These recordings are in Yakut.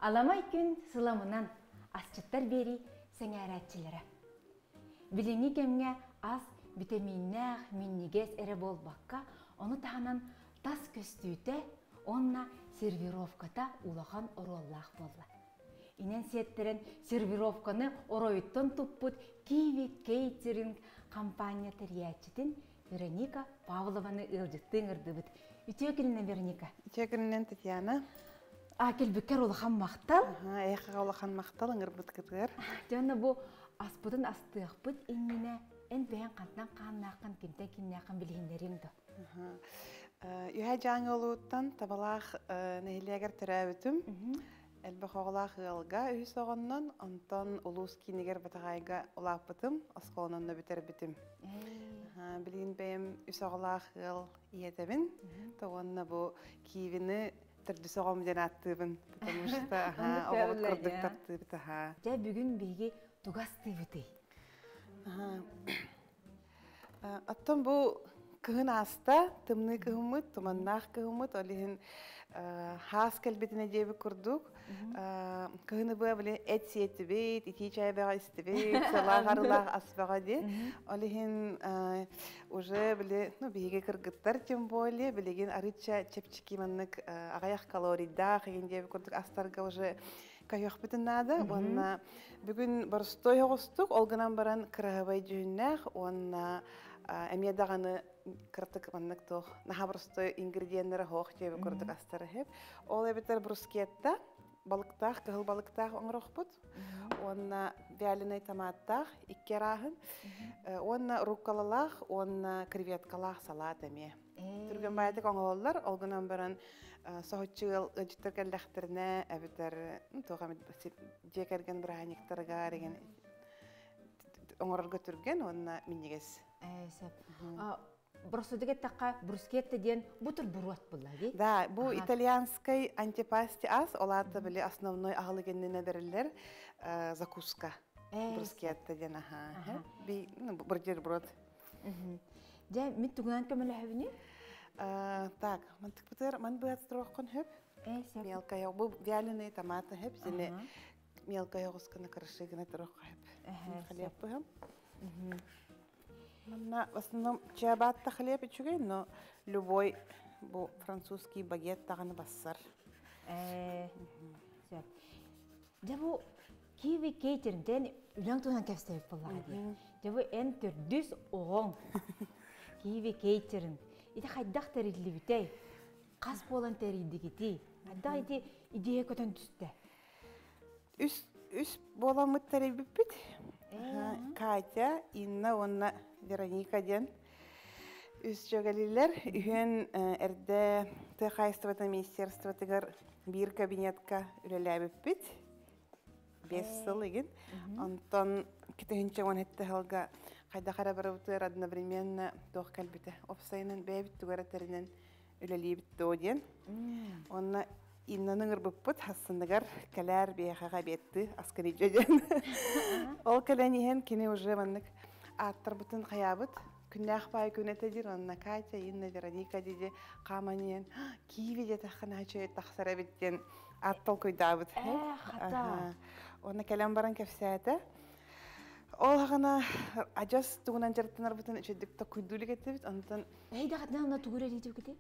Аламай күн сыламынан асчыттар биэрии сэҥээрээччилэрэ. Билиҥҥи кэмҥэ ас битэмииннээх, минньигэс эрэ буолбакка, ону таһынан тас көстүүтэ уонна сервировката улахан оруоллаах буолла. Инэн сиэттэрэн сервировканы оройуттан туппут Киви Кейтеринг хампаанньа тэрийээччитин Вероника Павлованы ыалдьыттыы ыҥырдыбыт. Үтүө күнүнэн, Вероника. Үтүө күнүнэн, Татьяна. А кэлбиккэр улахан махтал. Эйэхэ улахан махтал ыҥырбыткытыгар. Дьонно бу аспытын астыахпыт иннинэ эн бэйэҥ хантан хааннааххын, кимтэн кимнээххин билиһиннэриэҥ дуо? Үһэ Дьааҥы улууттан Табалаах нэһилиэгэр төрөөбүтүм. Элбэх оҕолоох ыалга үһүс оҕоннон, онтон улуус киинигэр Батаҕайга улааппытым, оскуоланы онно бүтэрбитим. Билигин бэйэм үс оҕолоох ыал ийэтэбин. Уонна бу Киевини төрдүс оҕом диэн ааттыыбын, потому что оҕобут курдук таптыыбыт. Дьэ, бүгүн биһиги тугастыыбытый? Оттон бу кыһын ааста, тымныы кыһыммыт, туманнаах кыһыммыт, ол иһин хаас кэлбитинэ диэбит курдук, кыһыны быа били эт сиэтибит, итии чай бөҕө истибит, сылаах арылаах ас бөҕө дии. Ол иһин уже били, ну, биһиги кыргыттар тем более, билигин арыычча чэпчэки маннык аҕыйах калорийдаах игин диэбит курдук астарга уже көһүөхпүтүн наада уонна бүгүн боростуой оҕустук ол гынан баран кыраһабай дьүһүннээх уонна эмиэ даҕаны кыратык маннык туох наһаа боростуой ингредиеннэрэ хоох диэби курдук астар иһип ол эбэтэр брускетта балыктаах кыһыл балыктаах оҥорохпут уонна вяленый томаттаах икки арааһын уонна рукколалаах уонна креветкалаах салат эмиэ Түргэн баайдык оҥоһуллар, ол гынан баран соһуччу ыал ыалдьыттар кэллэхтэринэ эбэтэр туох эмит дьиэ кэргэн бырааһынньыктарыгар игин оҥорорго түргэн уонна минньигэс. Сөп. Бросудук эттэххэ, брускетта диэн бутерброд буолла дии. Да, бу итальянскай антипасти ас, ол аата били основной аһылык иннинэ бериллэр закуска. Брускетта диэн аха. Би, ну, бутерброд. Дьэ, мин тугунан көмөлөһөбүнүй? Так, мантыкпытыгар ман быһаттыруоххун хөп. Мелкая, бу вяленые томаты хөп, сини мелкая оҕусканы крыши гына туруохха хөп. Хлеб быһам. Манна в основном чиабатта хлеб үчүгэй, но любой бу французский багет даҕаны бассар. Сөп. Дьэ бу Киви Кейтеринтэн үлэҥ туһунан кэпсээбит буоллаҕа дии. Дьэ бу эн төрдүс оҕоҥ Киви Кейтерин. Ити хайдах тэриллибитэй? Хас буолан тэрийдигитий? Хайдах ити идея көтөн түстэ? Үс, үс буоламмыт тэрийбиппит. Катя, Инна уонна Вероника диэн үс дьүөгэлиилэр. Үһүөн эрдэ тыа хаһаайыстыбатын министерствотыгар биир кабинетка үлэлээбиппит. 5 сыл игин. Онтон 2017 сылга хайдах эрэ барыбытыгар одновременно туох кэлбитэ. Опсайынан бэйэбит тугар этэринэн үлэлиибит дуо диэн. Онно Иннаны ыҥырбыппыт хассыныгар кэлээр биэхэҕэ обедты аскаридьа диэн. Ол кэлэн иһэн кини уже маннык ааттарбытын хайаабыт. Күннээх баай күн этэ диир, онно Катя, Инна, Вероника диди хааман иһэн кииви диэтэххинэ үчүгэй тахсар эбит диэн аат толкуйдаабыт. Хата. Уонна кэлэн баран кэпсээтэ. Ол аҕана адьас тугунан дьарыктанарбытын үчүгдүк токуйдуулук этибит. Онтон Эйдахатына онно тугу үлэлиитибикити?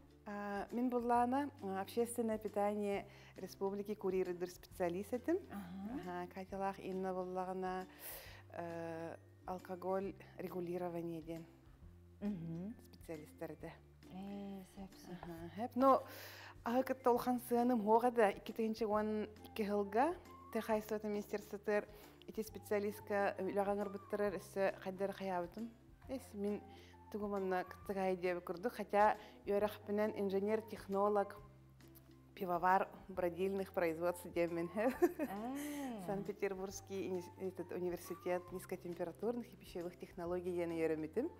Мин буллаана общественное питание республики курируйдур специалист этим. Катялаах Инна буллаҕына алкоголь регулирование диэн специалисттар этэ. Сөп, сөп. Но аһы кытта улахан сыаным хуох этэ. 2012 сылга тыа хаһаайыстыбатын министерствотыгар ити специалистка үлэҕэ ыҥырбыттарар өссө хайдары хайаабытым. Эс мин тугу манна кыттыгай диэбит курдук, хотя үөрэхпинэн инженер-технолог пивовар бродильных производств диэммин. Санкт-Петербургский этот университет низкотемпературных и пищевых технологий диэн үөрэммитим.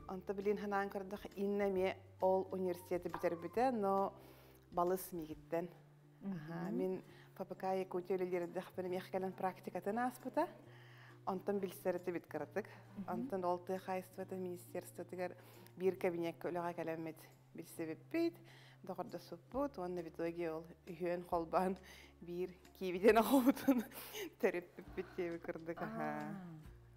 Онто билин ханаан көрдөх инна эмиэ ол университеты бүтэрбитэ, но балыс мигиттен. Мин ФПК Якутия үлэлиирдэхпин эмиэ кэлэн практикатын ааспыта. Онтон билсэр этибит кыратык. Онтон ол тыа хаһаайыстыбатын министерствотыгар биир кабинекка үлэҕэ кэлэммит билсибиппит. Доҕордоспуппут уонна в итоге ол үһүөн холбоон биир киибитин оҕобутун төрөппүппүт диэби курдук аха.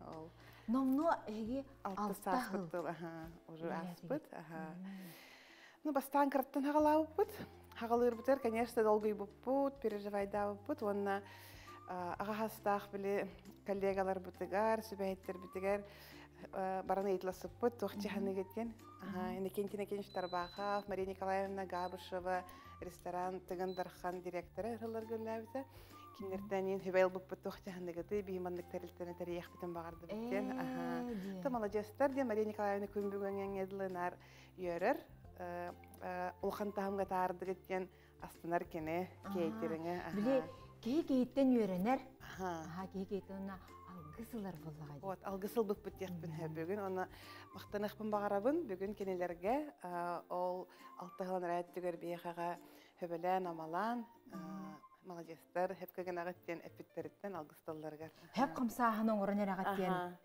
Ол Номнуо эһиги алта 6 сааспыт жыл тыл аха уже ааспыт аха. Ну бастаан кыраттан хаҕалаабыппыт. Хаҕалыырбытыгар, конечно, долгуйбуппут, переживайдаабыппыт уонна аҕа хастаах били коллегаларбытыгар, сүбэһиттэрбитигэр баран ыйытыласыппыт туох чаһаныгыт диэн. Иннокентий Иннокентьевич Тарбахов, Мария Николаевна Габышева ресторан Тыгын Дархан директора ырыларга үллээбитэ. Кинилэртэн иин хүбэй ылбыппыт туох чаһаныгыты биһи маннык тэрилтэни тэрийэхпитин баҕардыбыт диэн. Ээ Та маладьыастар диэн Мария Николаевна күн бүгүҥҥэ дылынаар үөрэр. Улахан таһымга таардыгыт диэн астынар кини кейтериҥи. Били киһи киһиттэн үөрэнэр. Аха киһи киһиттэн уонна алгыс ылар буоллаҕа дии. Вот алгыс ылбыппыт диэхпин бүгүн оны махтаныахпын баҕарабын бүгүн кинилэргэ ол алтыһылан эрээттигэр биэхэҕэ хөбөлөөн амалаан маладьыастар хөпкө гынаҕыт диэн эппиттэриттэн алгысталларыгар. Хөп хамсааһын оҥорон эрэҕит диэн.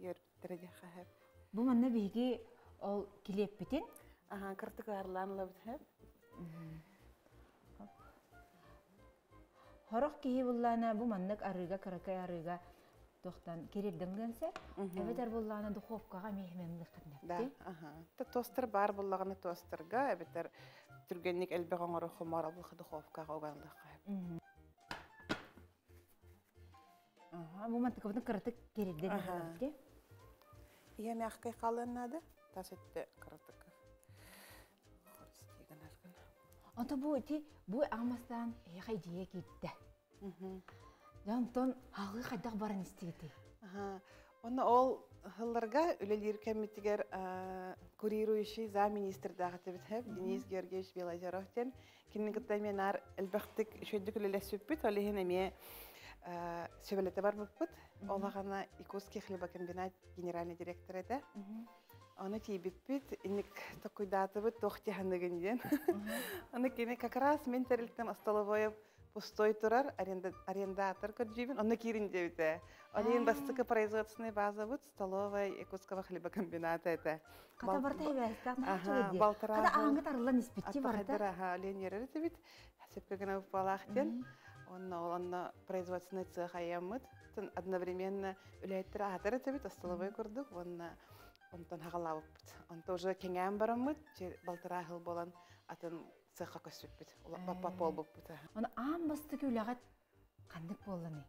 Үөрбүттэрэ диэххэ хөп. Бу манна биһиги ол килиэппитин Аха, кыртык ыарлаан ылабыт хөп. Хорох киһи буллаана бу маннык арыыга кыракый арыыга туохтан кириэрдэн гынса, эбэтэр буллаана духовкаҕа эмиэ химэмлэххин Да, аха. Тостер бар буллаҕына тостерга, эбэтэр түргэнник элбэх оҥоро хомор албыха духовкаҕа уганлахха. Аха, бу мантыкабытын кыратык кириэрдэн Аха. Ийэ мягкай хаалыан наада, тас өттө кыратык. Онто бу ити бу аамастаан эһиэхэ идея киирдэ. Дьэ онтон хаалыы хайдах баран истигитий? Онно ол сылларга үлэлиир кэммитигэр курирующий замминистрдаах этибит Денис Георгиевич Белозеров диэн кинини кытта эмиэ наар элбэхтик үчүгэйдик үлэлэспиппит, ол иһин эмиэ сөбүлэтэ барбыппыт. Ол аҕана Якутский хлебокомбинат генеральный директор этэ. Аны тиийбиппит, инник токуйдаатыбыт туох тиһаныгын диэн. Аны кини как раз мин тэрилтэм столовой пустой турар арендатор көрдүүбүн, онно киирин диэбитэ. Ол иһин бастакы производственный базабыт столовая Якутского хлебокомбината этэ. Хата барта эбээстээх наһаа Хата ааҥҥа тарыллан испитти барта. Аха, Лен ерер этибит. Сөпкө гына уппалаах диэн. Онно ол онно производственный цех айаммыт. Одновременно үлэһиттэр аһатар этибит, столовой курдук. Уонна онтон хаҕалаабыппыт. Онто уже кэҥээн бараммыт, балтараа сыл буолан атын цехха көспүппүт. Папа буолбуппут. Оны аан бастакы үлэҕит ханнык буолланый?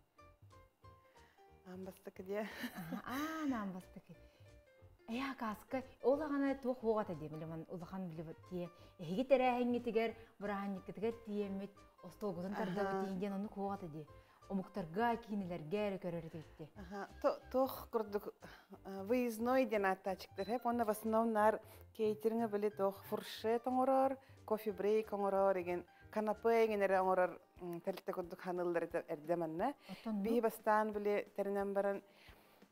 Аан бастакы диэ. Аан аан бастакы. Эйа кааска ол аҕана туох хуоҕата диэ билиман улахан билибит тиэ эһиги тэрээһиҥҥитигэр бырааһынньыккытыгар тиийэммит остуолгутун тардабыт диэн оннук хуоҕата диэ омуктарга киинэлэргэ эрэ көрөр этибитти. Туох курдук выездной диэн ааттаачыктар хэп уонна в основном наар кейтериҥэ били туох фуршет оҥорор, кофе-брейк оҥорор игин канапе игин эрэ оҥорор тэрилтэ курдук ханыллар эрдэ манна. Биһи бастаан били тэринэн баран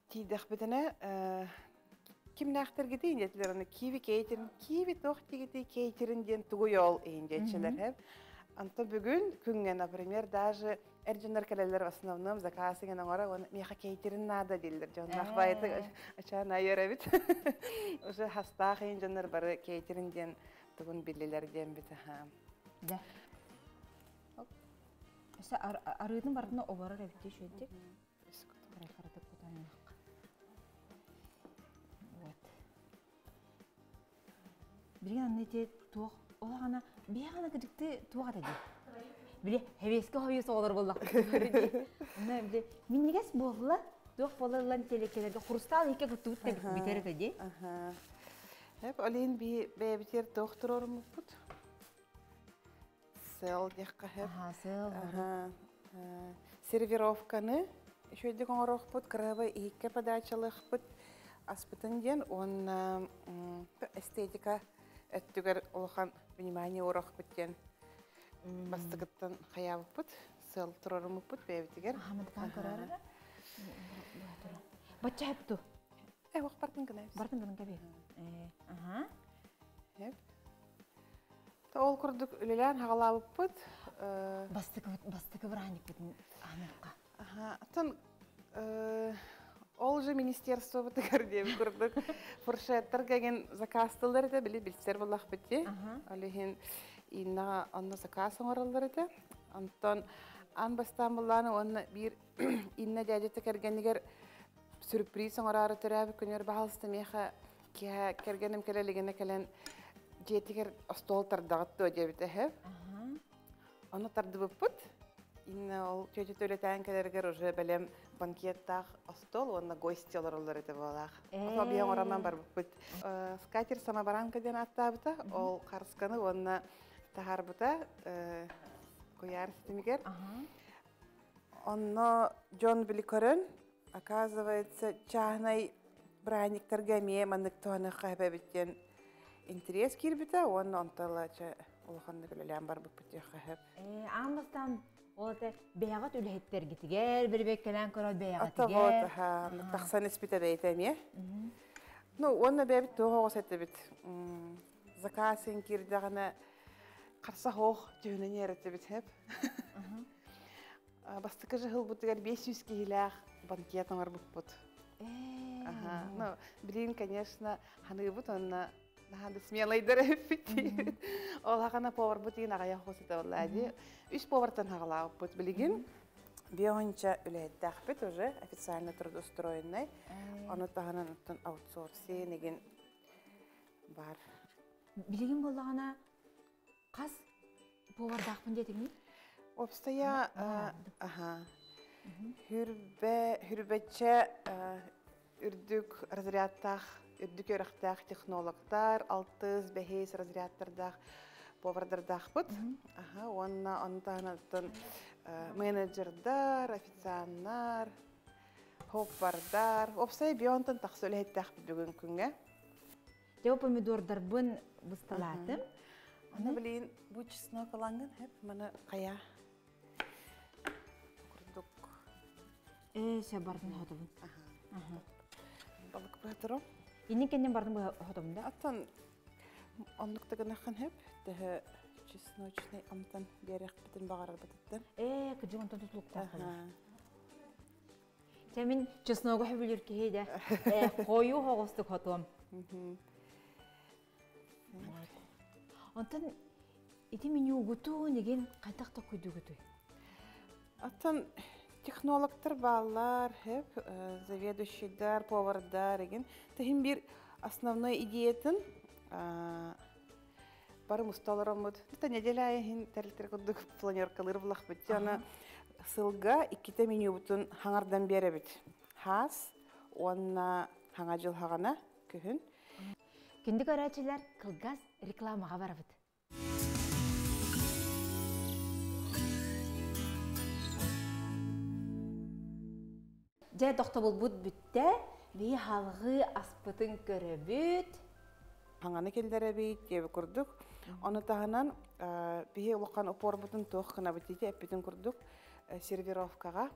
тиийдэхпитинэ кимнээхтэргитий диэтилэр аны киви кейтерин киви туох тигитий кейтерин диэн тугуй ол иһин диэччилэр хэп. Онтон бүгүн күҥҥэ, например, даже эр дьоннор кэлэллэр в основном заказ иҥэн оҥоро уонна миэхэ кейтерин наада дииллэр дьонноох баайытык ачаан айар эбит уже хастаах иин дьоннор бары кейтерин диэн тугун биллилэр диэн бит аха Да. Өссө арыытын барытын оборор эбит үчүгэйдик. Карай-харатык кутаннах. Вот. Билигин анны ити туох улахана биһиэхэ кыдьыкты туох ата дии. Били хэбиэскэ хойус оҕолор буоллахпыт. Онно били минньигэс буолла туох буолаллан телекелерге хрустал иһикке куттубут да бүтэр этэ дии. Хеп олин би бэйэбитигэр туох туруоруммуппут. Сыл диэххэ сөп. Сыл. Сервировканы үчүгэйдик оҥоруохпут, кыраһабай иһиккэ подачалыахпыт аспытын диэн уонна эстетика өттүгэр улахан внимание уурахпыт диэн бастакыттан хайаабыппыт, сыал турарыммыппыт бэйэбитигэр. Аха, көрөр. Бачча хэпту. Э, уох бартын гына. Бартын гына кэби. Э, аха. Хеп. Ол курдук үлэлээн хаҕалаабыппыт. Бастакы бастакы бырааһынньыкпытын аныахха. Атын ол Ол же министерствобытыгар диэбит курдук фуршеттар кэгин заказтылар этэ, били билсэр буллахпыт дии. Ол иһин Инна онно заказ оҥороллор этэ. Онтон аан бастаан буллааны уонна биир Инна дядята кэргэнигэр сюрприз оҥороору төрөөбүт күнүгэр баһаалыста миэхэ киэһэ кэргэним кэлэ илигинэ кэлэн дьиэтигэр остуол тардаҕыт дуо диэбитэ үһү. Ону тардыбыппыт. Инна ол тетя төлөтөөн кэлэригэр уже бэлэм банкеттаах остуол уонна гости олороллор этэ буолаах. Ото биһи оҥороммон барбыппыт. Скатер самобаранка диэн ааттаабыта. Ол харысканы уонна таһаарбыта куйаар ситимигэр. Онно дьон били көрөн, оказывается, чааһынай бырааһынньыктарга эмиэ маннык туһаныахха сөп эбит диэн интерес киирбитэ уонна онтон ыла улаханнык үлэлээн барбыппыт диэххэ сөп. Аан бастаан ол это бэйэҕит үлэһиттэргитигэр бирибэккэлээн көрөр бэйэҕитигэр. Вот, тахсан испитэ бэйэтэ эмиэ. Ну, уонна бэйэбит туох оҕус этибит. Заказ киирдэҕинэ харса хоох түһүнэн иэрэтибит хэп. Бастакы жыһылбытыгар 500 киһилээх банкет оҥорбуппут. Ну, блин, конечно, ханыыбыт онно наһаа да смелайдар эппит. Ол хахана поварбыт иин аҕайах хос этэ болла Үс повартан хаҕалаабыппыт билигин. Биохонча үлэһиттээхпит уже официально трудоустроенный. Ону таһынан оттон аутсорсинг игин бар. Билигин боллаҕына хас повардаахпын диэтиҥий? Обстоя аха хүрбэ хүрбэччэ үрдүк разрядтаах үрдүк үөрэхтээх технологтар, алтыс, бэһис разрядтардаах повардардаахпыт. Аха, уонна ону таһынан менеджердар, официаннар, хоппардар, уопсай бионтон тахса үлэһиттээхпит бүгүн күҥҥэ. Дьэ помидордарбын бысталаатым. Аны билин бу чеснок ылаҥҥын хэп маны хайа курдук. Ээ, сэ бардын хотобун. Балык быһатырым. Иннин кэннин бардын хотобун да? Аттан оннук да гынаххын хэп төһө чесночный амтан биэрэхпитин баҕарарбытыттан. Ээ, кыдьык онтон тутулуктаах. Чэ мин чесногу хөбүлүр киһи да. Ээ, хойуу хоҕустук хотуом. Онтон ити менюгутун игин хайдах токуйдугутуй? Аттан технологтар бааллар, хэп, заведующийдар, повардар игин. Тахин бир основной идеятын бары мусталараммыт. Это неделя айын тәрилтер курдук планеркалыр булахпыт. Аны сылга икките менюбутун хаңардан беребит. Хас, уонна хаҥа жыл хаҕана күһүн. Күндү көрөөччүлэр, кылгас рекламаҕа барабыт. Дьэ, тохтобулбут бүттэ. Биһи халҕыы аспытын көрөбүт. Хаҥаны киллэрэбит диэби курдук. Ону таһынан биһи улахан упорбутун туох гынабыт ити эппитин курдук сервировкаҕа.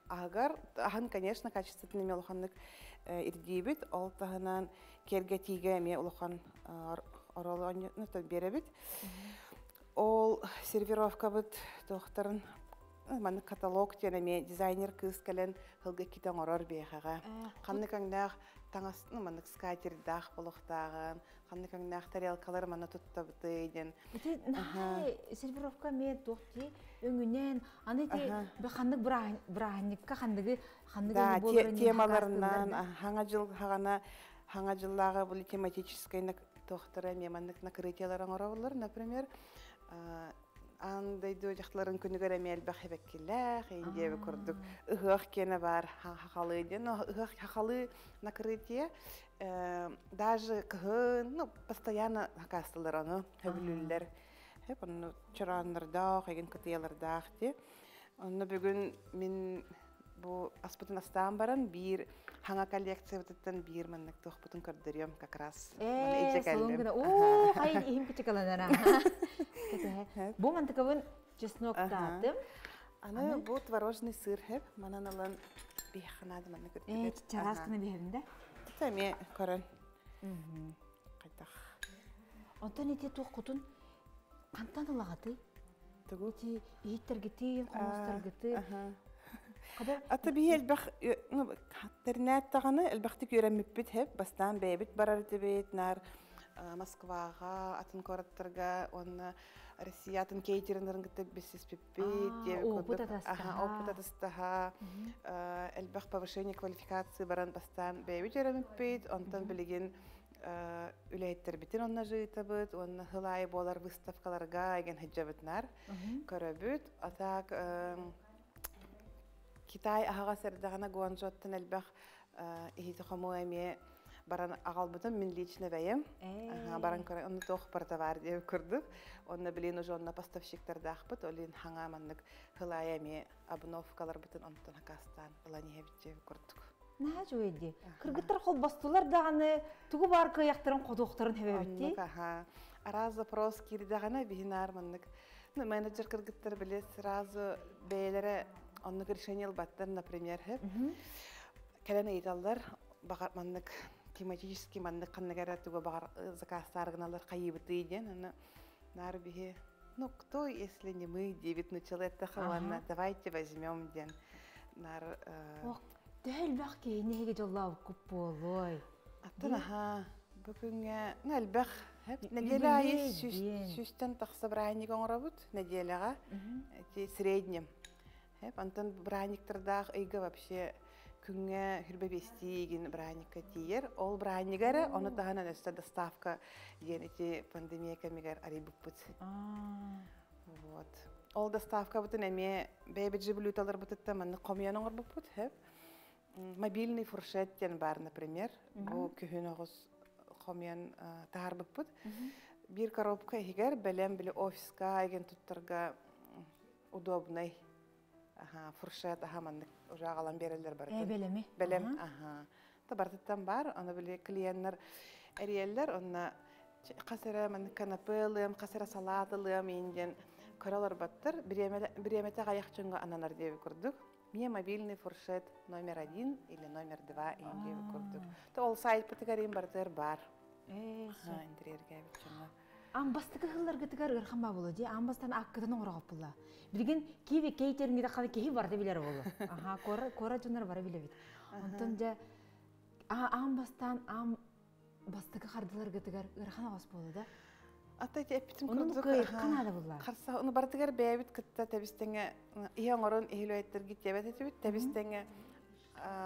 Аһыгар аһын, конечно, качествотын эмиэ улаханнык ирдиибит. Ол таһынан киэргэтиигэ эмиэ улахан орол биэрэбит. Ол сервировкабыт туохтарын маннык каталог диэн эмиэ дизайнер кыыс кэлэн сылга иккитэ оҥорор биэхэҕэ. Ханнык өҥнөөх таҥас, ну, маннык скатердаах болохтааҕын, ханнык өҥнөөх тарелкалар манна туттабытый диэн. Ити наһаа сервировка эмиэ туох дии өҥүнэн, аны ити ханнык бырааһынньыкка ханныгы ханнык Да, темаларынан хаҥа жыл хаҕана хаҥа жыллааҕы бу тематическай туохтара эмиэ маннык накрытиялар оҥоробуллар. Например, аан дойду дьахталарын күнүгэр эмиэ элбэх эбэккилээх, индиэби курдук ыһыах киэнэ бар хахалыы диэн, ыһыах хахалыы накрытие даже кыһын, ну, постоянно хакастылар ону хөбүлүүллэр. Хеп онну чорооннордоох, эгин кытыйалардаах ти. Онно бүгүн мин бу аспытын астаан баран биир хаҥа коллекциябытыттан биир маннык туохпутун көрдөрүөм как раз. Ээ, солун гына. Оо, хайын иһим кычыкаланара. Бу мантыкабын чесноктаатым. Аны бу творожный сыр хеп, манан алан биһханаады манна Ээ, чараас гына биһэбин да? Это эме көрөн. Кайтах. Онтон ити туох кутун хантан ылаҕатый? Тугу? Ити иһиттэргитин, хомустаргытын. Ата биһи элбэх тэрнээт даҕаны элбэхтик үөрэммиппит хэп бастаан бэйэбит барар этибит наар Москваҕа атын куораттарга уонна Россия атын кейтериннарын кытта билсиспиппит опыт атастаһа опыт атастаһа элбэх повышение квалификации баран бастаан бэйэбит үөрэммиппит онтон билигин үлэһиттэрбитин онно жыытабыт уонна сыл аайы буолар выставкаларга еген сылдьабытынар көрөбүт а так Китай аһаҕас эрдэҕинэ Гуанчжоттан элбэх иһити хомуо эмиэ баран аҕалбытым мин лично бэйэм баран көрө онно туох барыта баар диэбит курдук онно билин уже онно поставщиктардаахпыт ол иһин хаҥаа маннык сыл аайы эмиэ обновкаларбытын онтон акаастаан ылан иһэбит диэбит курдук. Наһаа үчүгэй дии. Кыргыттар холбостулар даҕаны тугу баар кыайахтарын хотуохтарын хэбэбит дии. Оннук аха. Араас запрос киирдэҕинэ биһин маннык ну, менеджер кыргыттар били сразу бэйэлэрэ оннук решение ылбаттар, например, кэлэн ыйыталлар, баҕар маннык тематический маннык ханнык эрэ тугу баҕар заказтаар гыналлар хайыыбытый диэн, аны наар биһи ну кто, если не мы диэбит нуччалыы эттэххэ уонна давайте возьмем диэн наар Ох, төһө элбэх киһини эһиги дьоллообуккут буолуой? Аттан аха бу күҥҥэ ну элбэх нэдиэлэ аайы сүүстэн тахса бырааһынньык оҥоробут нэдиэлэҕэ эти среднем онтон бырааһынньыктардаах ыйга вообще күҥҥэ хүрбэ биэстии игин бырааһынньыкка тиийэр ол бырааһынньыга эрэ ону таһынан өссө доставка диэн ити пандемия кэмигэр арыйбыппыт вот ол доставкабытын эмиэ бэйэбит же блюдаларбытыттан маннык хомуйан оҥорбуппут мобильный фуршет диэн баар например бу күһүн оҕус хомуйан таһаарбыппыт биир коробка иһигэр бэлэм били офиска эгин туттарга удобный фуршет аха маннык уже аҕалан биэрэллэр барытын бэлэми бэлэм аха та барытыттан баар аны били клиеннэр эрийэллэр онно хас эрэ маннык канапе ылыам хас эрэ салаат ылыам иин диэн көрө олорботтор бириэмэтэ аҕыйах дьоҥҥо ананар диэбит курдук мне мобильный фуршет номер один или номер два иин диэбит курдук то ол сайтпытыгар иин барытыгар баар интириэргээбит дьоҥҥо Аан бастакы сылларгытыгар ыарахан баа буолуо дии. Аан бастаан ааккытын оҥороҕоппулла. Билигин киви кейтерингите ханы киһи барыта билэр буолуо. Аха, куора, куора дьоннор бары билэбит. Онтон дьэ аан бастаан аан бастакы хардыларгытыгар ыарахан оҕос буолуо да. Ата ити эппитим Онун курдук кыайыахха наада булла. Харса ону барытыгар бэйэбит кытта тэбистэҥэ иһи оҥорон иһилүөйтэргит диэбэт этибит тэбистэҥэ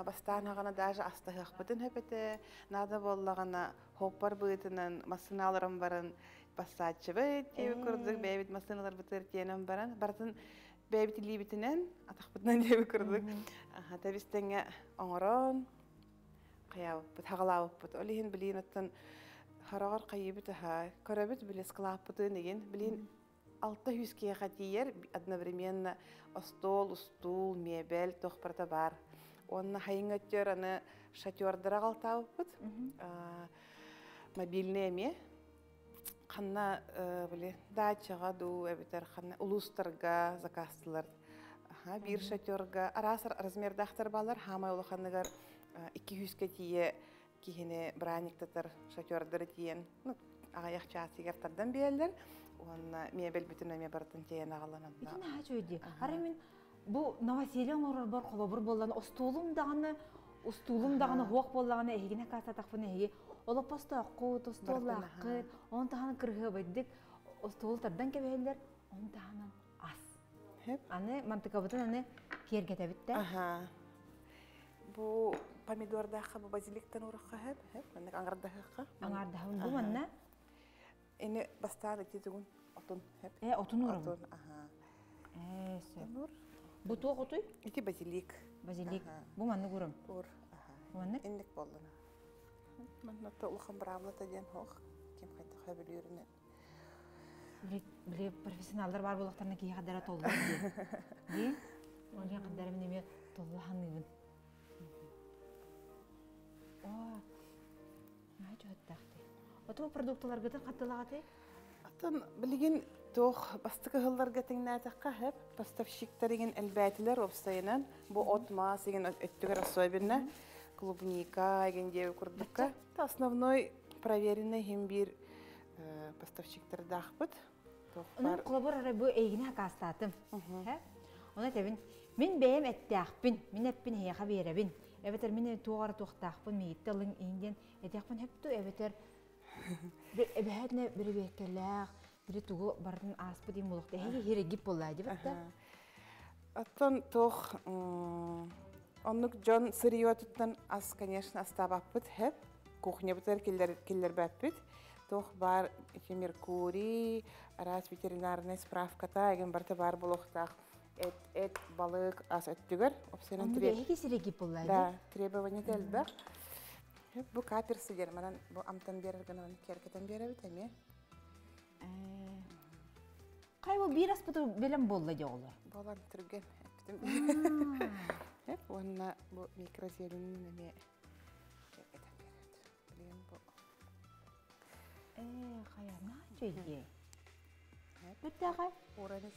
бастаан хаҕана даже астаһыахпытын хөп этэ наада буоллаҕына хоппар быытынан массыыналарым баран бассааччыбыт диэбит курдук бэйэбит массыыналарбытыгар тиэнэн баран барытын бэйэбит илиибитинэн атахпытынан диэбит курдук тэбистэҥэ оҥорон хайаабыппыт хаҕалаабыппыт ол иһин билиин оттон хороҕор хайыыбыт аха көрөбүт били склаппытын игин билиин 600 киһиэхэ тиийэр одновременно остуол, устуул, миэбэл туох барыта баар. Уонна хайыҥ өттүгэр аны шатердары аҕалтаабыппыт. Мобильный эмиэ. Ханна били дачаҕа дуу эбэтэр ханна улуустарга заказтылар. Биир шатерга араас размердаахтар бааллар. Хаамай улаханыгар 200-ке тиийэ киһини браниктатар шатердары тиийэн ну, аҕыйах чаас игэр тардан биэрэллэр уонна мебель бүтүн эмиэ барытын тиэйэн аҕалан онно. Ити наһаа үчүгэй дии. Арай мин бу новоселье оҥорорбор холобур буоллан остуолум даҕаны устуулум даҕаны хуох буоллаҕына эһигини акаастатахпына эһиги олоппостооххут, остуоллааххыт, он таһынан кырыһыабайдык остуолу тардан кэбиһэллэр, он таһынан ас. Аны мантыкабытын аны киэргэтэбит да. Аха. Бу помидордаахха бу базиликтан урахха хэп, хэп, маннык аҥардаһыахха. Аҥаардаһабын бу манна. Эни бастаан ити тугун отун хэп. Э, отун урабын. Отун, аха. Э, сөп. Бу туох отуй? Ити базилик. Базилик. Бу маннык урам. Ур, аха. Маннык? Инник буоллана. Манна улахан быраабылата диэн хоох. Ким хайдах сөбүлүүрүнэн. Били профессионаллар баар буоллахтарына киһи хадара толлор дии. Дии? Ол диэн хадара мин эмиэ толло саныыбын. Оо, наһаа чуһаттаах дии. Оту продукталаргытын хаттылаҕатый? Атын билигин туох бастакы ыһылларга тэҥнээтэххэ хэп поставщиктар игин элбээтилэр уопсайынан бу от маас игин өттүгэр особенно клубника игин диэби курдукка основной проверенный иһин биир поставщиктардаахпыт. Онон холобур арай бу эйигини хакаастаатым. Оны этэбин, мин бэйэм эттээхпин, мин эппин эһиэхэ биэрэбин. Эбэтэр мин туох эрэ туохтаахпын миигиттэн ылыҥ иин диэн этиэхпин сөп дуу, эбэтэр эбэһээтинэ бэрэбиэркэлээх, били тугу барытын ааспыт иин буолуохта. Эһиги хирэгип буоллаа дибит да. Оттон туох оннук дьон сырьётуттан ас, конечно, астаабаппыт хэп. Кухнябытыгар киллэрбэппит. Туох баар ити Меркурий, араас ветеринарнай справката, эгин барыта баар буолуохтаах эт, эт, балык ас өттүгэр. Опсуйанан эһиги сирэгип буоллаа Да, требование элбэх. Бу каперсы диэн, манан бу амтан биэрэр гынан киэркэтэн биэрэбит эмиэ. Хай бу биир аспыты бэлэм буолла дии оҕолор. Буолан түргэн эппитим. Эп уонна бу микрозеленин эмиэ киэргэтэн биэрэбит. Билигин бу Ээ, хайа, наачча Бэртээхэй. Уранец.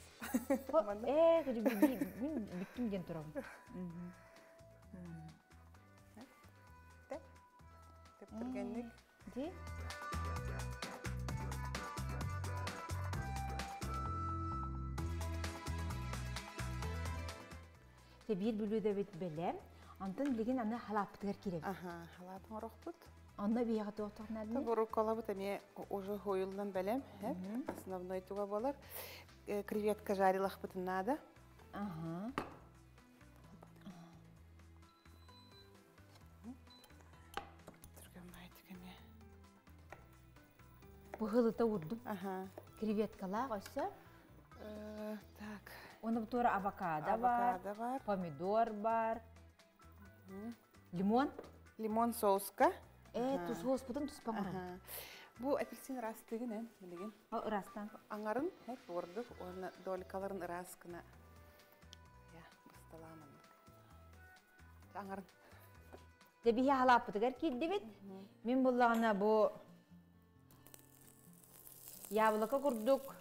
Ээ, мин бүттүм диэн турабын. Түргэнник. Ди? Те биир бүлүүдэбит бэлэм. Онтон билигин аны халааппытыгар киирэбит. Аха, халаат оҥорохпут. Онно биһиэхэ туох туохнаадыный? Буруккалабыт эмиэ уже хуйуллан бэлэм. Основной туга буолар. Креветка жарилахпытын наада. Ага. Быһылыта урдум. Креветкалаах өссө. Так. Оны туора авокадо бар, бар, помидор бар, лимон. Лимон соуска. Э, соуспутун туспа оҥорон. Бу апельсин ырастыгын эн билигин. Ырастан. Аңарын хеп уордук уонна долькаларын ыраас гына. Я, бысталаамын. Аңарын. Дэ биһи халааппытыгар киирдибит. Мин буллаҕына бу яблоко курдук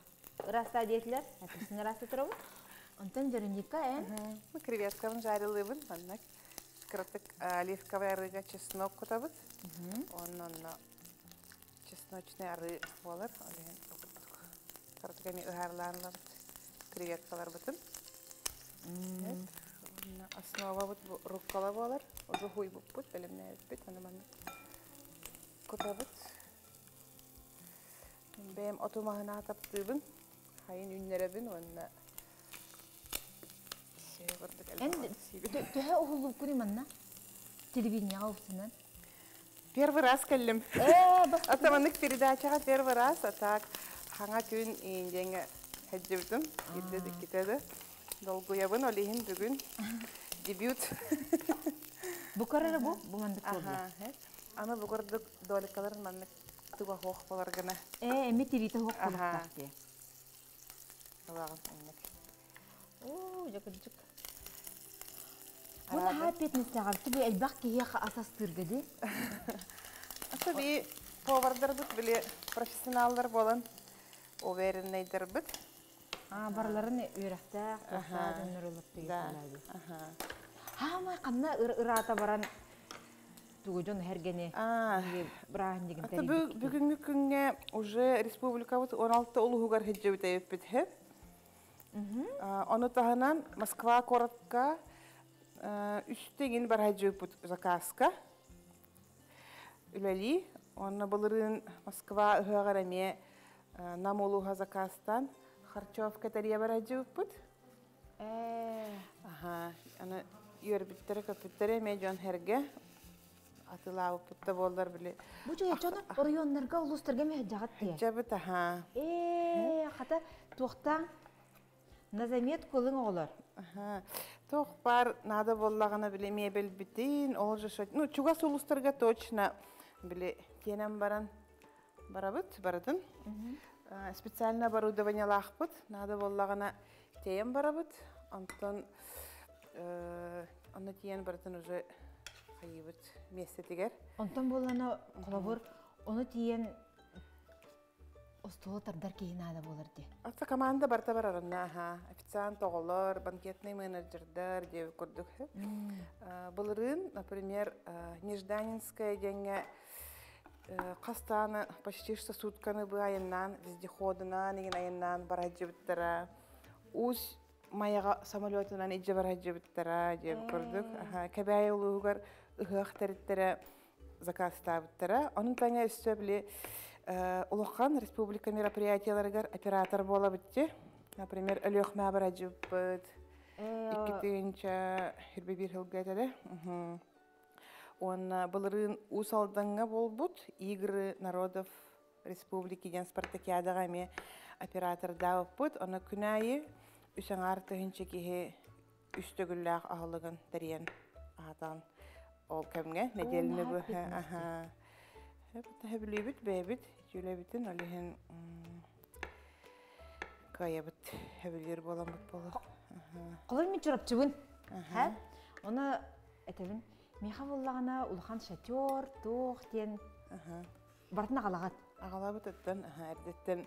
ыраастаа диэтилэр. Апельсин ыраастыы турабын. Онтон Вероника эн? Креветкабын жарилыыбын. Манна кыратык оливковый арыыга чеснок кутабыт. Онно чесночный арыы буолар. Ол иһин кыратык эми ыһаарлаан ылабыт креветкаларбытын. Основабыт бу руккола буолар. Уже хуйбуппут, бэлэмнээбиппит. Аны маннык кутабыт. Бэйэм оту маһына таптыыбын. Хайын үннэрэбин уонна Эн төһө уһуллубуккун манна? Телевидениеҕа упсунан? Первый раз кэллим. Атаманнык передачаҕа первый раз, а так хаҥа күн ииндиэҥэ хэддибитим. Ирдэ иккитэ да. Долгуйабын, ол иһин бүгүн дебют. Бу көрөрө бу, бу маннык буолла. Аны бу курдук доликаларын маннык туга хоох болар гына. Э, эми тириитэ хоох болуктаах дии. Ылаҕын инник. Оо, дьакырдьык. Бу наһаа пятницаҕа бу элбэх киһиэхэ ас астыырга дии. Ата би повардарбыт били профессионаллар буолан уверенныйдарбыт. А барыларын үөрэхтээх, туохтаах дьоннор ылыптыйыттар. Хаамай ханна ыраата баран тугу дьон эргени бырааһынньыгын тэрийбит. Бүгүҥҥү күҥҥэ уже республикабыт 16 улууһугар сылдьыбыт эбиппит һэ. Ону таһынан Москва куоракка үстэ бар сылдьыбыппыт заказка үлэлии. Онно былырыын Москва ыһыаҕар эмиэ Нам улууһа заказтаан Харчевка тэрийэ бар сылдьыбыппыт. Аха, аны үөрбүттэрэ көппүттэрэ эмиэ дьон сэргэ атылаабыппыт да буоллар били. Бу дьоно оройуоннарга улуустарга эмиэ сылдьаҕыт дии. Сылдьабыт, аха. Ээ, хата туохтаан на заметку ылыҥ оҕолор. Аха. Туох баар наада буоллаҕына били мебельбитин, ол же ну чугас улуустарга точно били тиэнэн баран барабыт барытын. Специально оборудованиелаахпыт, наада буоллаҕына тиэйэн барабыт. Онтон онно тиийэн барытын уже хайыыбыт миэстэтигэр. Онтон буоллана холобур ону тиийэн остуолу тардар киһи наада буолар дии. Ата команда барыта барарына, аха. Официант оҕолор, банкетный менеджердар диэбит курдук. Былырыын, например, Нежданинская диэҥҥэ хастааны почти что сутканы бу айаннаан вездеходынан игин айаннаан бараһдьыбыттара. Усть Майаҕа самолетунан илдьэ бара сылдьыбыттара диэн курдук. Кэбээйи улууһугар ыһыах тэриттэрэ заказтаабыттара. Онон тэҥэ өссө били улахан республика мероприятияларыгар оператор буолабытчы. Например, Өлүөхмэ барадьыппыт 2021 сылга этэ. Уонна былырыын Уус Алдаҥҥа буолбут Игры народов республики диэн спартакиадаҕа эмиэ оператордаабыппыт. Ону күн аайы үс аҥаар тыһыынча киһи үс төгүллээх аһылыгын тэрийэн аһатан ол кэмҥэ нэдиэлэни быһа сөбүлүүбүт бэйэбит үлэбитин ол иһин кыайабыт сөбүлүүр буоламмыт буолуо. Холой мин чурапчыбын. Оны этэбин миэхэ буоллаҕына улахан шатер туох диэн Бартын аҕалаҕыт? Аҕалабыт оттон эрдэттэн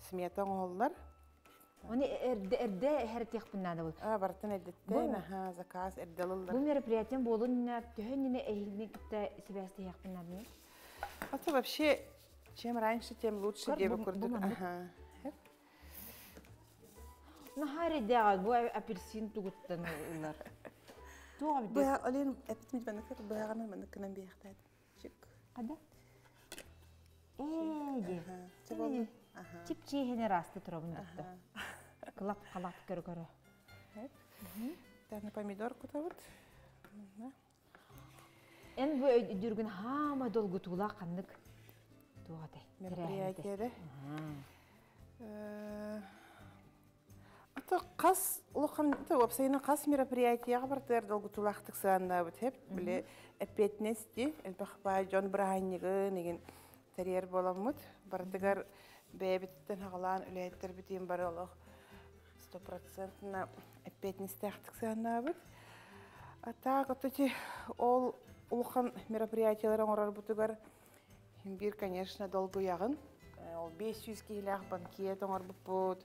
смета оҥоһуллар. Оны эрдэ эрдэ эһэртиэхпин наада был. А бартын эрдэттэн аха заказ эрдэ ылыллар. Бу мероприятием буолун төһө иннинэ эһигини кытта сибээстэһиэхпин нааданы? А то вообще чем раньше, тем лучше диэби курдук. Аха. Наһаа эрэйдээҕэ бу апельсин тугуттан ылар. Туох эбит? Быһа олен эпитмит маннык быһаҕынан маннык гынан биэхтээт. Хада? Ээ диэ. Чип-чиэһинэ ыраасты турабын дытта. Кылап-халап көрө-көрө. Таны помидор кутабыт. Эн бу өйдүүргүн хаама долгутуулаах ханнык туох этэй? Мероприятие Ата хас улахан уопсайынан хас мероприятияҕа бартыгар долгутуулаахтык сыаннаабыт хэп били эппиэтинэсти элбэх баай дьон бырааһынньыгын игин тэрийэр буоламмыт барытыгар бэйэбититтэн хаҕалаан үлэһиттэрбитин бары олох стопроцентно эппиэтинэстээхтик сыаннаабыт. А так вот эти ол улахан мероприятиялары оҥорорбутугар Биир, конечно, долгуйаҕын. Ол 500 киһилээх банкет оҥорбуппут,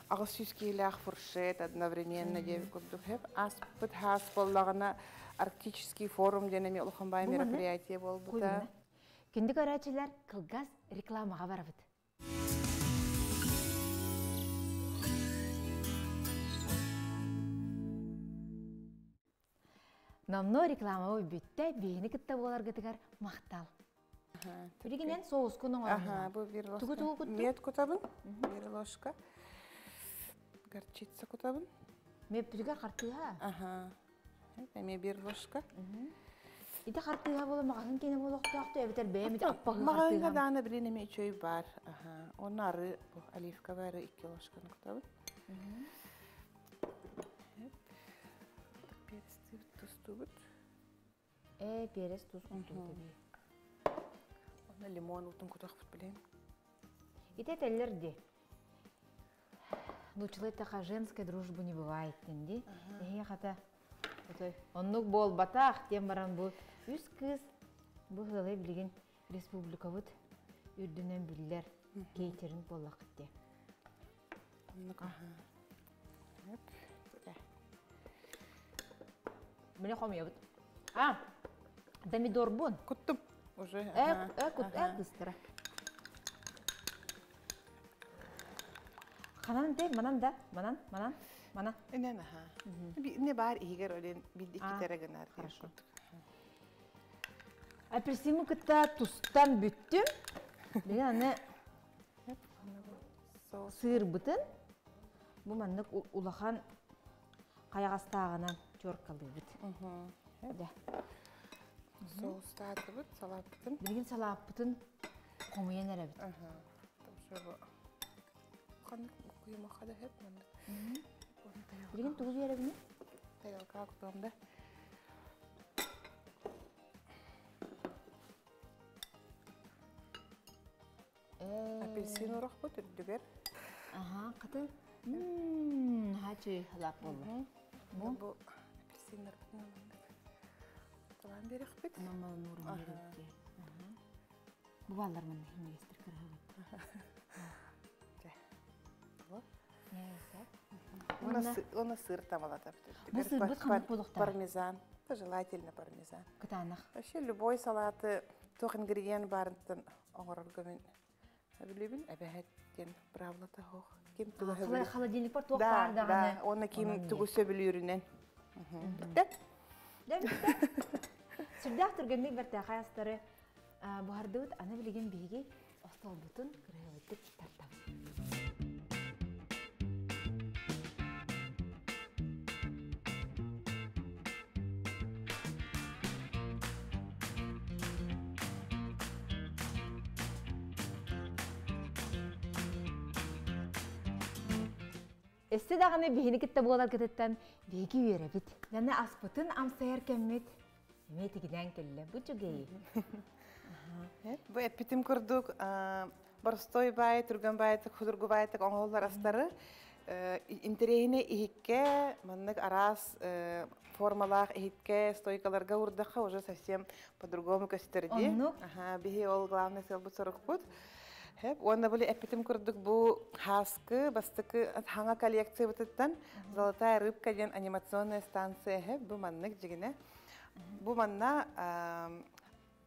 800 киһилээх фуршет одновременно диэбит курдук хэп. Ааспыт хаас буоллаҕына Арктический форум диэн эмиэ улахан баай мероприятие буолбута. Күндү көрөөччүлэр, кылгас рекламаҕа барабыт. Номнуо реклама бүттэ, биһини кытта буоларгытыгар махтал. Билигинэн соускун оҥоробун. Аха, бу бир ложка. Тугу тугу куттуҥ? Мед кутабын, бир ложка. Горчица кутабын. Меппүтүгэр хартыыһа. Аха. Эмиэ бир ложка. Ити хартыыһа буола маҕаһыын киэнэ буолуохтаах дуо эбэтэр бэйэм ити аппаһыы Маҕаһыыҥҥа хартыыһам? даҕаны билин эмиэ үчүгэй баар. Аха. Уонна ары, бу оливковай ары икки ложканы кутабын. Перестыбыт, тустубут. Ээ, перец тус куттубут эбии. Онно лимон уутун кутуохпут билин. Ити этэллэр ди. Нууччалыы эттэххэ женская дружба не бывает диэн ди. Эһиги хата оннук буолбатах диэн баран бу үс кыыс бу ыалы билигин республикабыт үрдүнэн биллэр кейтеринг буоллаххыт дии. Міне хомуйабыт. А, помидорбун. Куттум. Уже. Э, э, кут, э, кыстыра. Ханан де, манан да, манан, манан, манан. Инен аха. Не бар иһигэр олен бидди китере гынар. Хорошо. Апельсины кытта тустан бүттүм. Билин аны сыырбытын бу маннык улахан хайаҕастааҕынан чуоркалыыбыт. Да. Соустаатыбыт салааппытын. Билигин салааппытын хомуйан эрэбит. Билигин тугу биэрэбиний? Тарелкаҕа кутуом да. Апельсин орохпут үрдүгэр. Аха, хаты. Хачы халаап буолла. Бу бу апельсиннарбытын талаан биэрэхпит. Мама нуурун биэрэбит. Бу бааллар манна хиннигестер кырыһыбыт. Оны сыр тамалатабыт. Бу сырбыт ханнык буолуохтаах? Пармезан. Желательно пармезан. Кытаанах. Вообще любой салаты туох ингредиент баарыттан оҥорорго мин билибин эбэһэт диэн быраабылата суох. Ким тугу сөбүлүүр. Холодильник бар туох баар даҕаны. Да, уонна ким тугу сөбүлүүрүнэн. Бүттэ. Дьэ бүттэ. Сүрдээх түргэнник бэртээхэй астары буһардыбыт. Аны билигин биһиги остуолбутун кырыһыбыттык тартабыт. Өссө даҕаны биһини кытта буоларгытыттан биһиги үөрэбит. Дьаны аспытын амсайар кэммит эмиэ тигинээн кэллэ. Бу үчүгэй. Бу эппитим курдук, боростой баай, түргэн баайтык, худургу баайтык оҥоһуллар астары интэриэһинэй иһиккэ, маннык араас формалаах иһиккэ, стойкаларга уурдахха уже совсем по-другому көстөр дии. Аха, биһи ол главный сыалбыт сорукпут. Хэп, уонна били эппитим курдук бу хааскы, бастакы хаҥа коллекциябытыттан «Золотая рыбка» диэн анимационная станция хэп, бу маннык дьигинэ. Бу манна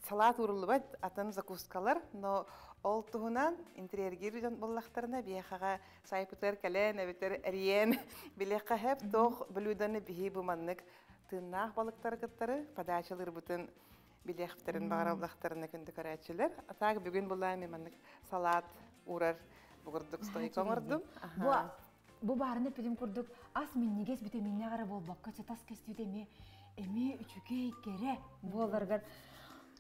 салаат ууруллубат атын закускалар, но ол туһунан интерьергир дьон буоллахтарына биһиэхэҕэ сайпытыгар кэлэн эбэтэр эриэн билиэххэ хэп туох блюданы биһи бу маннык тыыннаах балыктары кыттары подачалыырбытын билиэхтэрин баҕараллахтарына күндү көрөөччүлэр. А так бүгүн булаа мен маннык салаат уурар бугурдук стойка оҥордум. Бу бу баарына эппитим курдук ас минньигэс витаминнээх эрэ буолбакка чатас көстүүтэ эмиэ эмиэ үчүгэй кэрэ буоларыгар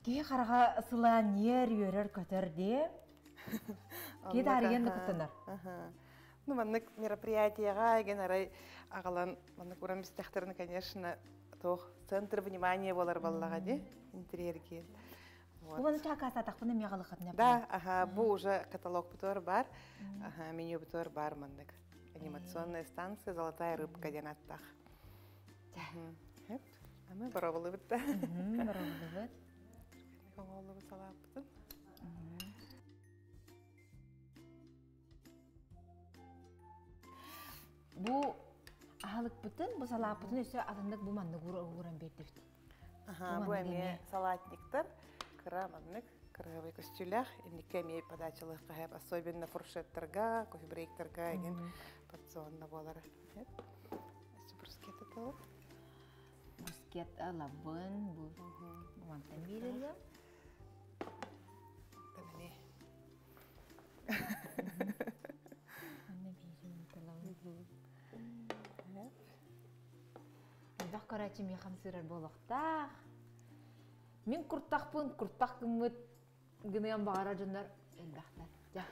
киһи хараҕа сылаан ньиэр үөрэр көтөр диэ. Киһи таарыйан да куттанар. Ну, маннык мероприятиеҕа ген арай аҕалан маннык уран бистэхтэрин, конечно, туох центр внимания буолар баллаҕа ди интерьерге. Вот. Бу чаакаасаатахпына эмиэ аҕалыххытына. Да, аха, бу уже каталог бутуор бар, аха, меню бутуор бар маннык. Анимационная станция «Золотая рыбка» диэн аттаах. Аны боробулубут да. Боробулубут. Оҥооллубут салааппытын. Бу аһылыкпытын, бу салааппытын өссө атыннык бу маннык ууран биэрдибит. Аха, бу эмиэ салатниктар кыра маннык кырыһабай көстүүлээх инникке эмиэ подачалыахха хэп, особенно фуршеттарга, кофе-брейктарга эгин порционно буолара. Брускет аталып. Брускет алабын, бу мантан биэрэллэр. Эмиэ. Анна биирин талабын. Элбэх көрөөччү миэхэ хамсыырар буолуохтаах. Мин куртахпын куртах гыммыт гыныан баҕарар дьоннор элбэхтэр. Дьэ.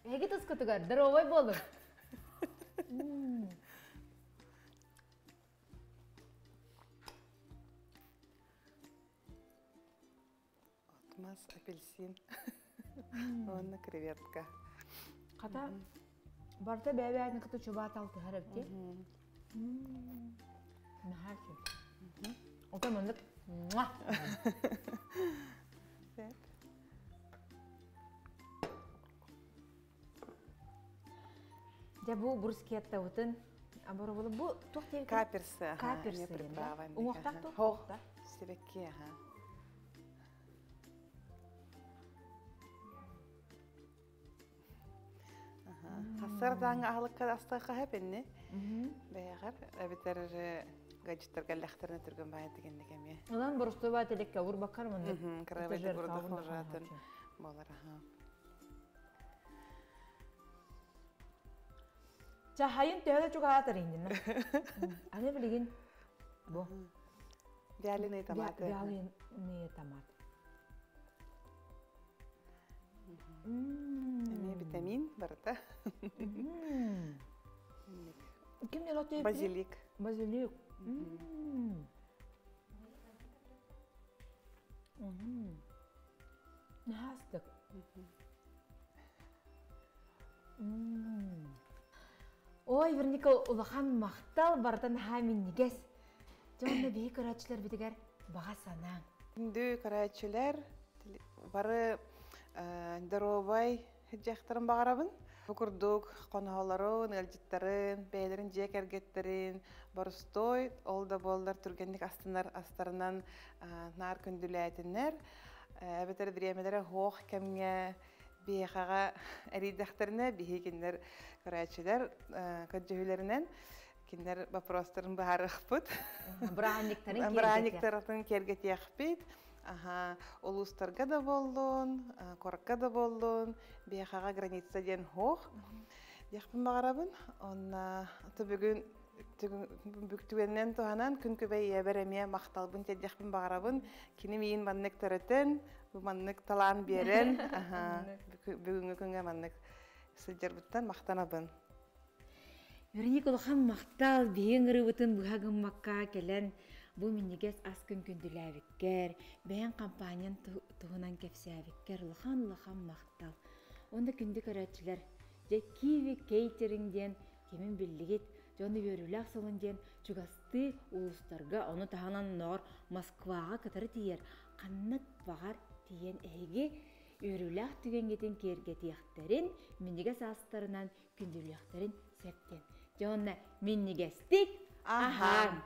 Эһиги тускутугар здоровай буолуҥ. Отмас, апельсин уонна креветка. Хата барыта бэйэ-бэйэтин кытта чубаат алтыһар эбит. Наһаа үчүгэй. Ота маннык муа. Дьэ бу брускеттабытын аборобулу бу туох диэбитин? Каперсы. Каперсы диэн да? Уҥуохтаах туох? Хох. Сибэкки, аха. Хасар даҥа аһылыкка астыахха хэп инни. Бэйэҕэр эбэтэр гаджеттар кэллэхтэринэ түргэн баайын тигинник эмиэ. Ылан боростуоба телекке урбаккар маннык. Кырабайда курдук хожаатын болар аха. Чахайын төһө да чугаһаатар иннинэ. Аны билигин бу. Вяленые томаты. Вяленые томаты. Эмиэ витамин барыта. Ким не Базилик. Базилик. Наһаастык. Ой, Вероника, улахан махтал барытын наһаа минньигэс. Дьэ, онно биһи көрөөччүлэрбитигэр баҕа санааҥ. Күндү көрөөччүлэр, бары доруобай дьахтарын баҕарабын. Бу курдук хоноһолорун, ыалдьыттарын, бэйэлэрин дьиэ кэргэттэрин боростуой, ол да буоллар түргэнник астынар астарынан наар күндүлээтиннэр. Эбэтэр бириэмэлэрэ суох кэмҥэ Биһиэхэҕэ эрийдэхтэринэ, биһи кинилэр көрөөччүлэр көрдьөһүүлэринэн кинилэр вопростарын быһаарыахпыт. Бырааһынньыктарын Бырааһынньыктарын киэргэтиэхпит. Аха, улуустарга да буоллун, куоракка да буоллун, биһиэхэҕэ граница диэн суох. Диэхпин баҕарабын. Онна бүгүн түгэнинэн туһанан күн күбэй ийэбэр эмиэ махталбын тиэрдиэхпин баҕарабын. Кини миин маннык төрөтөн, бу маннык талаан биэрэн, бүгүҥҥү күҥҥэ маннык сылдьарбыттан махтанабын. Вероника, улахан махтал биһиги ыҥырыыбытын быһа гыммакка кэлэн бу минньигэс ас күн күндүлээбиккэр, бэйэҥ компаниян туһунан кэпсээбиккэр улахан-улахан махтал. Уонна күндү көрөөччүлэр, дьэ Киви Кейтеринг диэн кимин биллигит, дьону үөрүүлээх солун диэн чугастыы улуустарга, ону таһынан ноор Москваҕа кытары тиийэр, ханнык баҕар тиийэн эһиги үөрүүлээх түгэҥҥитин киэргэтиэхтэрин, минньигэс астарынан күндүлүөхтэрин сөп диэн. Дьэ уонна минньигэстик аһаан!